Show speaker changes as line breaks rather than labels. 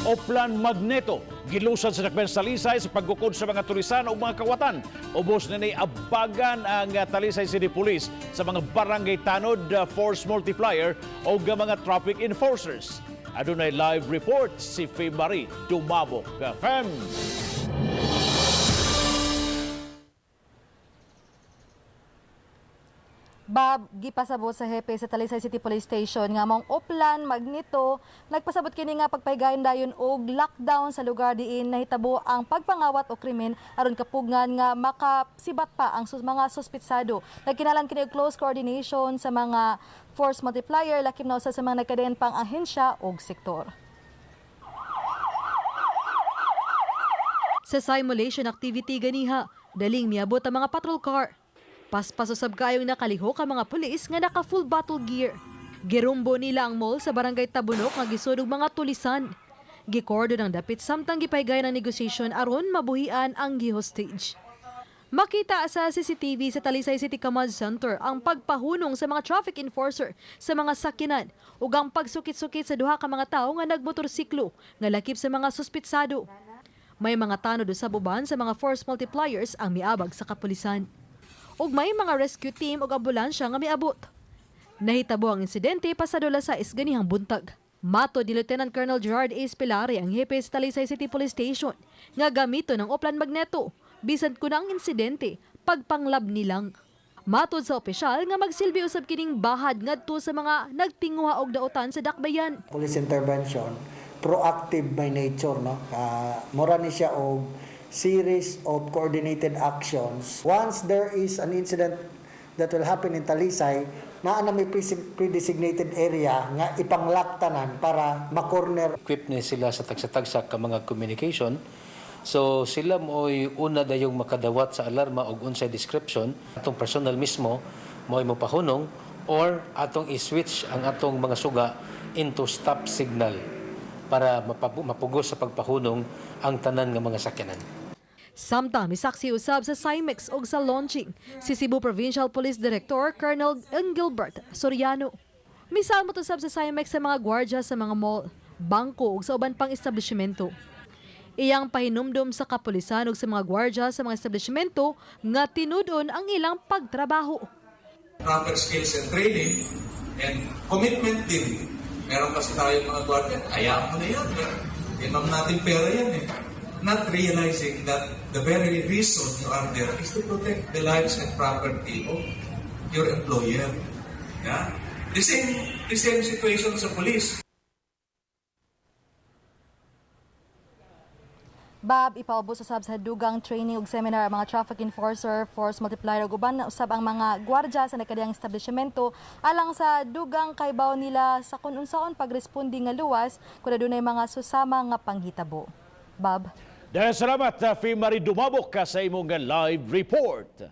Oplan Magneto, gilusad sa Dakbayan sa Talisay sa paggukod sa mga tulisan o mga kawatan. Ubos na ni abagan ang Talisay City Police sa mga barangay tanod, force multiplier o mga traffic enforcers. Adunay live report si Marie Dumabok. Fem!
Bob, gipasabot sa hepe sa Talisay City Police Station nga mong Oplan Magnito nagpasabot kini nga pagpahigayon dayon og lockdown sa lugar diin nahitabo ang pagpangawat o krimen aron kapugngan nga makasibat pa ang mga suspitsado. Nagkinalan kini og close coordination sa mga force multiplier, lakip na usa sa mga nagkadayon pang ahensya og sektor.
Sa simulation activity ganiha, daling miabot ang mga patrol car. Paspas usab kayong nakalihok ang mga pulis nga naka full battle gear. Girumbo nila ang mall sa barangay Tabunok nga gisud og mga tulisan. Gikordon ang dapit samtang gipahigayon ang negosasyon aron mabuhian ang gihostage. Makita sa CCTV sa Talisay City Command Center ang pagpahunong sa mga traffic enforcer sa mga sakyanan ug ang pagsukit-sukit sa duha ka mga tawo nga nagmotorsiklo nga lakip sa mga suspitsado. May mga tanod usab uban sa mga force multipliers ang miabag sa kapulisan. Ug may mga rescue team ug ambulansya nga miabot. Nahitabo ang insidente pasado alas 6 ganihang buntag. Matod ni Lieutenant Colonel Gerard A. Spilare, ang hepe sa Talisay City Police Station, nga gamito ng Oplan Magneto, bisan kuna ang insidente, pagpanglab nilang. Matod sa opisyal nga magsilbi usab kining bahad ngadto sa mga nagtinguha og daotan sa dakbayan.
Police intervention, proactive by nature, no? Mura ni siya og series of coordinated actions. Once there is an incident that will happen in Talisay, naa na may pre-designated area nga ipang-lock tanan para ma-corner.
Equip ni sila sa tagsa-tagsa ka mga communication. So sila mo'y una dayong makadawat sa alarma og unsay description. Atong personal mismo mo'y mopahunong or atong i-switch ang atong mga suga into stop signal para mapugos sa pagpahunong ang tanan nga mga sakyanan.
Samtang misaksi usab sa Simex og sa launching si Cebu Provincial Police Director Colonel Engelbert Soriano. Misamot usab sa Simex sa mga gwardiya sa mga mall, bangko ug sa uban pang establishmento. Iyang pahinumdom sa kapulisan ug sa mga gwardiya sa mga establishmento nga tinud-on ang ilang pagtrabaho.
Proper skills and training and commitment din. Meron kasi tayong mga gwardiya, hayaan mo na yan. Hindi naman natin pera yan eh. Not realizing that the very reason you are there is to protect the lives and property of your employer. Yeah? The same situation sa police.
Bob, ipaubos usab sa dugang training ug seminar ang mga traffic enforcer, force multiplier ug uban na usab ang mga gwardiya sa nagkadiyang establishmento alang sa dugang kaybaw nila sa kun unsaon pagresponde nga luwas kung adunay mga susama nga panghitabo. Bob.
Daghang salamat, Marie Dumabok, sa imong live report.